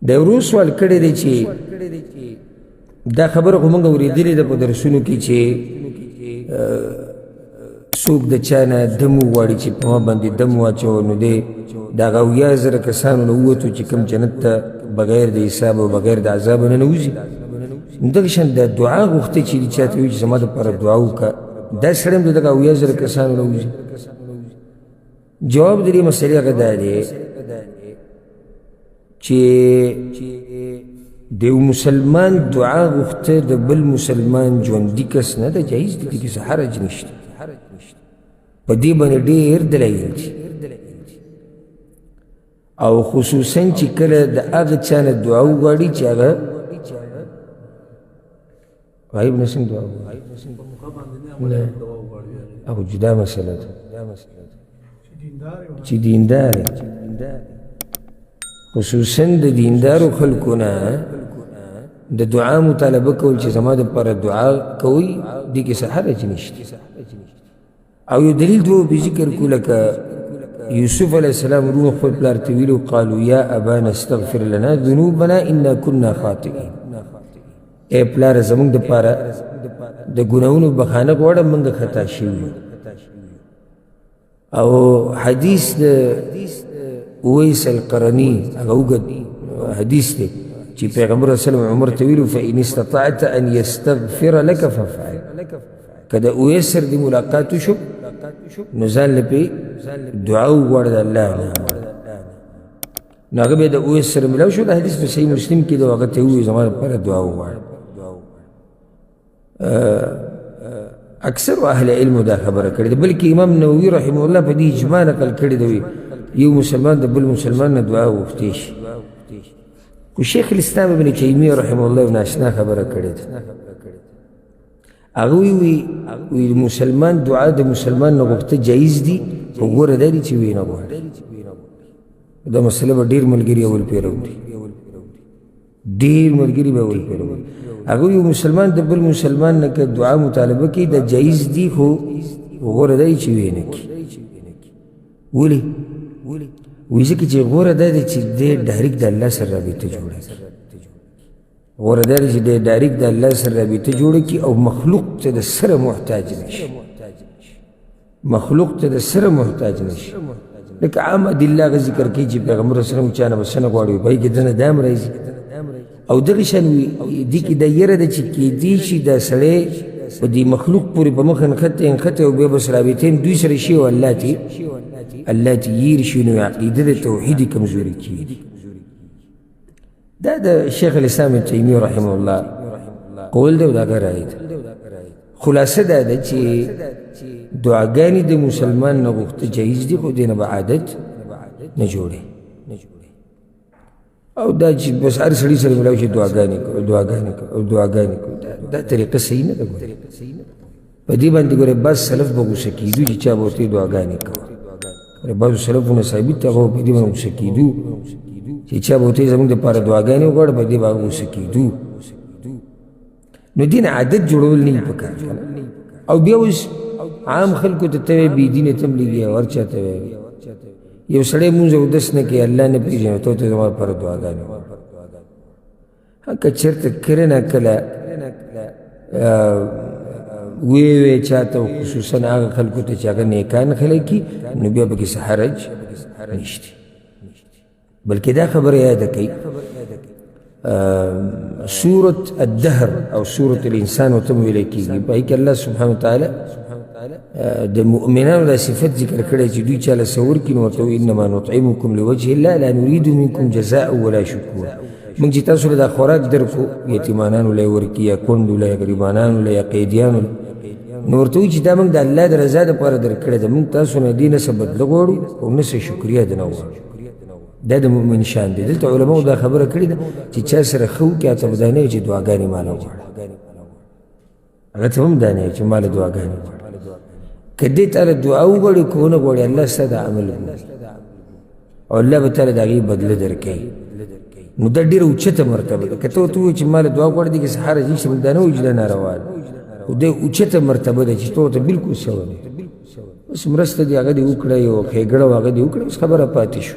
د ورو سوال کړی دی چې دا خبره خو موږ اورېدلې ده په درسونو کې چې څوک د چا نه دم وغواړي چې په ما باندې دم واچوه، نو دی د هغه 70,000 کسانو نه ووتو چې کوم جنت ته بغیر د حساب او بغیر د عذابه ننوځي. نو دغه شان د دعا غوښته چې چا ته وایي چې زما دپاره دعا وکړه، دا سړی هم د دغه 70,000 کسانو نه وځي. جواب د دې مسئلې هغه دا دی چې د یو مسلمان دعا غوښته د بل مسلمان ژوندي کس نه ده جایز دي، دې کې څه حرج نشته. په دې باندې ډېر دلایل دي، او خصوصا چې کله د هغه چا نه دعا وغواړي چې هغه غایب نه څنګه دعا وغواړي؟ نه، هغه جدا مسله ده چې دیندار، خصوصا د دیندارو خلکو نه د دعا مطالبه کول چې زما دپاره دعا کوئ، دې کې څه حرج نشته. او یو دلیل دوه به ذکر کو، لکه یوسف علیه السلام وروڼو خپل پلار ته ویلو، قالو یا ابانا استغفر لنا ذنوبنا انا كنا خاطئین. ای پلاره زموږ دپاره د ګناهونو بخښنه غواړم، موږ خطا شوي یو. او حدیث د اویس القرني هغه اوږد حدیث دی چې پیغمبر صلی الله علیه وسلم عمر ته ویلو، فإن استطعت أن يستغفر لك فافعل. که د اویس سره دې ملاقات وشو نو ځان له پې دعا وغواړه د الله نه. نو هغه بیا د اویس سره ملاو شو. د حدیث په صحیح مسلم کې دی، هغه ته ووایي زما لپاره دعا وغواړه. اکثر اهل علم دا خبره کړې ده، بلکې امام نووي رحمه الله په دې اجماع نقل کړې ده، یو مسلمان د بل مسلمان نه دعا غوښتی شي. خو شیخ الاسلام ابن تیمیه رحمه الله یو ناشنا خبره کړې ده. هغه وی مسلمان دعا د مسلمان نه غوښته جایز دي، خو غوره دا دي چې ویې نه غواړي. دا مسله به ډېر ملګري اول پرې راوړي، ډېر ملګري به اول پرې راوړي. هغه یو مسلمان د بل مسلمان نه که دعا مطالبه کوي دا جایز دي، خو غوره دا چې ویې نه کړي. ولې؟ وایي ځکه چې غوره دا دی چې دی ډایرکټ د الله سره رابطه جوړه کړي. غوره دا دی چې دی ډایرکټ د الله سره رابطه جوړه کړي او مخلوق ته د سره محتاج نه شي، مخلوق ته د سره محتاج نه شي. لکه عام ادله هغه ذکر کوي چې پیغمبر صلی الله علیه وسلم چا نه به څه نه غواړي، په هغې کې دنه دا هم راځي. او دغه شان وي دې کې دا یره ده چې کېدی شي دا سړی په دې مخلوق پورې په مخه نښتی نښتی او بیا بس رابطې هم دوی سره شي او الله تې هېر شي، نو عقیده د توحید کمزوري کېږي. دا د شیخ الاسلام ابن تیمیه رحمه الله قول دی او د هغه رایه ده. خلاصه دا ده چې دعاګانې د مسلمان نه غوښته جایز دي، خو دې نه به عادت نه جوړې. او دا چې بس هر سړي سره ملاو شي دعاګانې کوي دعاګانې کوي او دعاګانې کوي، دا طریقه صحیح نه ده. ګورې په دې باندې ګورې بعض سلف به غوسه کېدو چې چا به ورته دعاګانې کوه. ګورې بعضو سلفو نه ثابت دی هغه به په دې باندې غوسه کېدو چې چا به ورته زموږ دپاره دعاګانې وغواړه، په دې به غوسه کېدو. نو دین عادت جوړول نه پکار. او بیا اوس عام خلکو ته ته وایې بې دینه ته هم لګي او هر چا ته وایې. یو سړی مونځ اودس نه کوي، الله نه پېژني، ته ورته زما لپاره دعاګانې وغواړه. که چېرته کله نه کله ویې وې چا ته، خصوصا هغه خلکو ته چې هغه نیکان خلک دي، نو بیا پکې څه حرج نشته. بلکې دا خبره یاده کړئ، سورة الدهر او سورة الانسان ورته هم ویلی کېږي، په هغې کې الله سبحانه وتعالی د مؤمنانو دا صفت ذکر کړی چې دوی چاله څه ورکړي نو ورته وایي انما نطعمکم لوجه الله لا نريد منکم جزاء ولا شکورا. موږ چې تاسو له دا خوراک درکړو، یتیمانانو له یې ورکړي یا کونډو له یا غریبانانو له یا قیدیانو له، نو ورته وایي چې دا موږ د الله د رضا دپاره درکړی ده، موږ تاسو نه دې نه څه بدله غواړو او نه څه شکریه درنه غواړو. دا د مؤمن شان دی. دلته علماو دا خبره کړې ده چې چا سره ښه وکړي هغه ته به دا نه وي چې دعاګانې ماله وغواړه، هغه ته هم دا نه وي چې ماله دعاګانې وغواړه. که دې تا له دعا وغواړي که ونه غواړي، الله ستا دا عمل ګوري او الله به تا له د هغې بدله درکوي. نو دا ډېره اوچته مرتبه ده. که ته ورته ووایې چې ما له دعا غواړي، دې کې څه حرج نشته، موږ دا نه وایو چې دا ناروا ده، خو دا اوچته مرتبه ده چې ته ورته بلکل څه ونه اوس مرسته دې هغه دې وکړه، یو ښېګړه هغه دې وکړه، اوس خبره پاتې شو.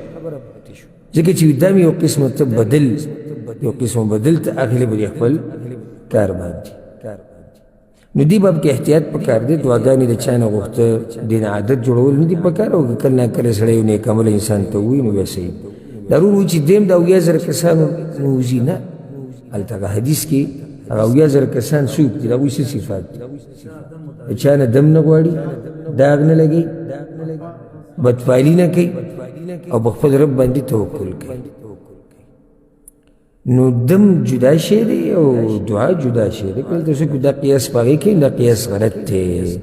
ځکه چې دا یو قسمه ته بدل، یو قسمه بدل ته اخلي په خپل کار باندې. نو دې باب کې احتیاط پکار دی. دعاګانې د چا نه غوښته دې نه عادت جوړول نه دي پکار، او که کله ناکله سړی یو نیک عمله انسان ته ووایي نو بیا صحیح. دا ورور وایي چې دویم د 70,000 کسانو نه وځي، نه، هلته هغه حدیث کې هغه 70,000 کسان څوک دي، د هغوی څه صفات دي؟ د چا نه دم نه غواړي، داغ نه لګوي، بدفعلي نه کوي، او په خپل رب باندې توکل کوي. نو دم جدا شی دی او دعا جدا شی دی. کله تاسو دا قیاس په هغې کوي، دا قیاس غلط دی.